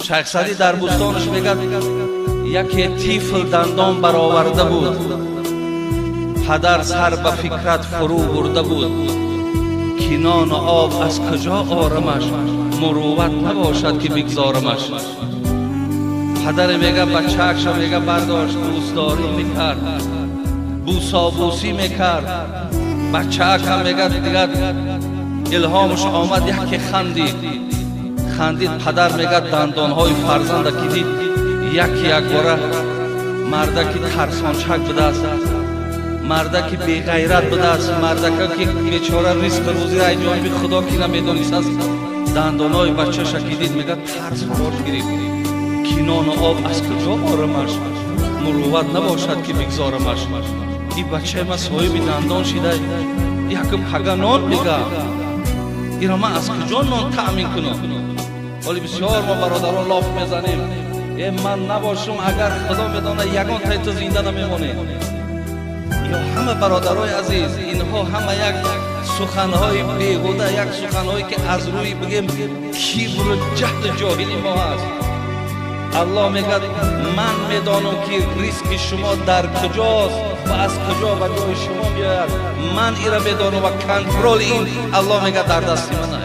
Шайх Саъдӣ дар бӯстонаш мегӯяд яке тифл дандон бароварда буд, падар сар ба фикрат фурӯ бурда буд, ки нону об аз куҷо орамаш, мурувват набошад ки бигзорамаш. Падаре мега бачаакша мега бардошт, дӯстдорӣ мекард, бӯсобӯсӣ мекард. Бачаакам мега дигар илҳомаш омад, яке хандид. Хандид, падар мега дандонҳои фарзанда ки дид, яке якбора мардаки тарсончак будааст, мардаки беғайрат будааст, мардака ки бечора ризқу рӯзӣ ай ҷониби худо ки намедонистааст, дандонҳои бачаша ки дид, мега тарс фарош гирифт, ки нону об аз куҷо орамаш, мурувват набошад ки бигзорамаш. Ин бачаи ман соҳиби дандон шида, якм пага нон мега, иро ман аз куҷо нон таъмин кунам? Ҳоли бисёр мо бародарон лоф мезанем, э ман набошум, агар худо медонад, ягон тай ту зинда намемонӣ. Ё ҳама бародарои азиз, инҳо ҳама як суханҳои беҳуда, як суханҳое ки аз рӯи бигем кибру ҷаҳлу ҷоҳили мо ҳаст. Аллоҳ мегӯяд ман медонам ки ризқи шумо дар куҷост ва аз куҷо ба ҷои шумо меояд, ман ира медонам ва контроли ин Аллоҳ мегӯяд дар дасти ман аст.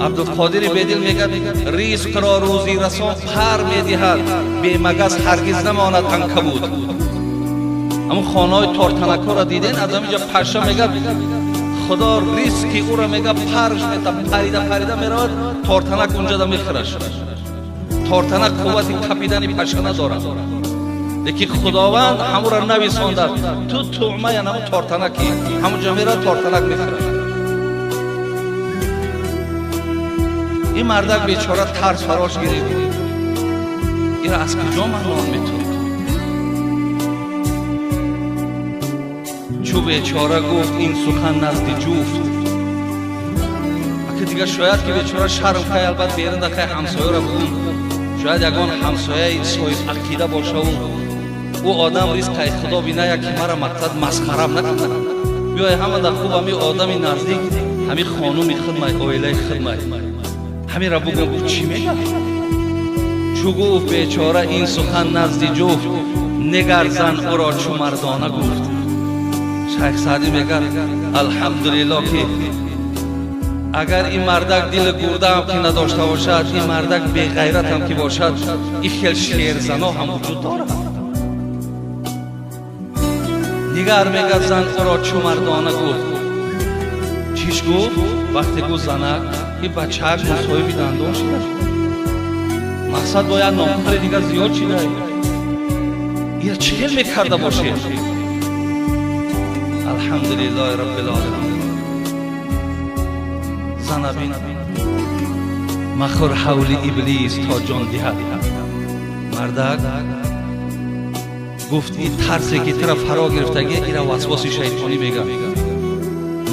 Абдулқодири Бедил мегӯяд ризқро рӯзӣ расон пар медиҳад, бемагас ҳаргиз намонад анкабут. Ҳамун хонаҳои тортанакҳоро диден, аз ҳаминҷа паша мегӯяд худо ризқи ӯро мега парш мета, парида парида меравад, тортанак унҷада мехӯраш. Тортанак қуввати капидани паша надорад, лекин худованд ҳамуро нависондад, ту туъмаян ҳамун тортанаки, ҳамунҷа меравад, тортанак мехӯрад. Ин мардак бечора тарс фарош гирифт, ира аз куҷо ман нон метавонам? Чу бечора гуфт ин сухан назди ҷуфт, аки дигар шояд ки бечора шарм кай, албат беринда кай ҳамсояро бугум, шояд ягон ҳамсояи соҳиб ақида бошаву ӯ одам ризқаи худо биная ки мара мақсад масхарам накунад. Биёй ҳамада хуб ҳами одами наздик, ҳами хонуми хидмай, оилаи хидмай, ҳамира бугум, ӯ чӣ мегӯяд? Чу гуфт бечора ин сухан назди ҷуфт, нигар зан ӯро чу мардона гуфт. Шайх Саъдӣ мегӯяд алҳамдулиллоҳ ки агар ин мардак дили гурдаам ки надошта бошад, ин мардак беғайратам ки бошад, ин хел шерзано ҳам вуҷуд дорад. Нигар мегӯяд зан ӯро чу мардона гуфт. Чиш гуфт? Вақте гуфт занак ин бачаак мусоҳиби дандон шида, мақсад бояд нонхӯри дигар зиёд шида, ира чӣ хел мекарда бошед? Алҳамдулиллоҳи раббил оламин. Занабин махӯр ҳавли иблис то ҷон диҳад. Мардак гуфт ин тарсе ки тура фаро гирифтагӣ, ира васвоси шайтонӣ мегӯяд.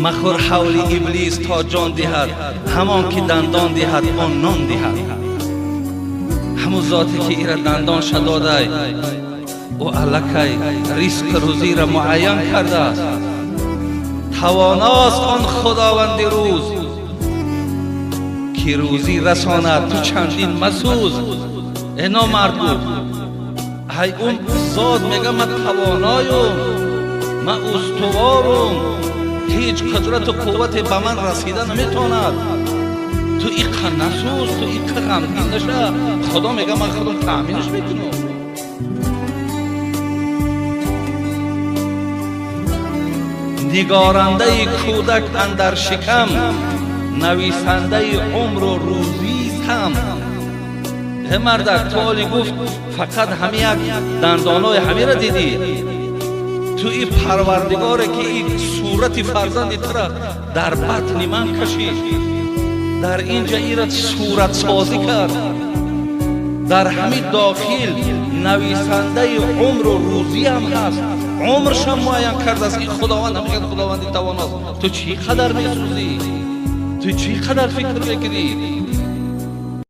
Махӯр ҳавли иблис то ҷон диҳад, ҳамон ки дандон диҳад он нон диҳад. Ҳамун зоте ки ира дандонша додай, ӯ аллакай ризқу рӯзиро муайян кардааст. Тавоност он худованди рӯз ки рӯзӣ расонад, ту чандин масӯз. Э номард гуфт, ҳай он зот мега ман тавоноюм, ман устуворум, ҳеҷ қудрату қуввате ба ман расида наметавонад. Ту иққа насӯз, ту иққа ғамгин наша, худо мега ман худам таъминаш мекунам. Нигорандаи кӯдак андар шикам, нависандаи умру рӯзист ҳам. Э мардак, ту оли гуфт фақат ҳами як дандонои ҳамира дидӣ, ту и парвардигоре ки и сурати фарзанди тура дар батни ман кашид, дар инҷа ира суратсозӣ кард, дар ҳами дохил нависандаи умру рӯзиам ҳаст, умршам муайян кардааст. Ин худованд ҳамин худованди тавоност. Ту чӣ қадар месӯзӣ? Ту чӣ қадар фикр мекунӣ?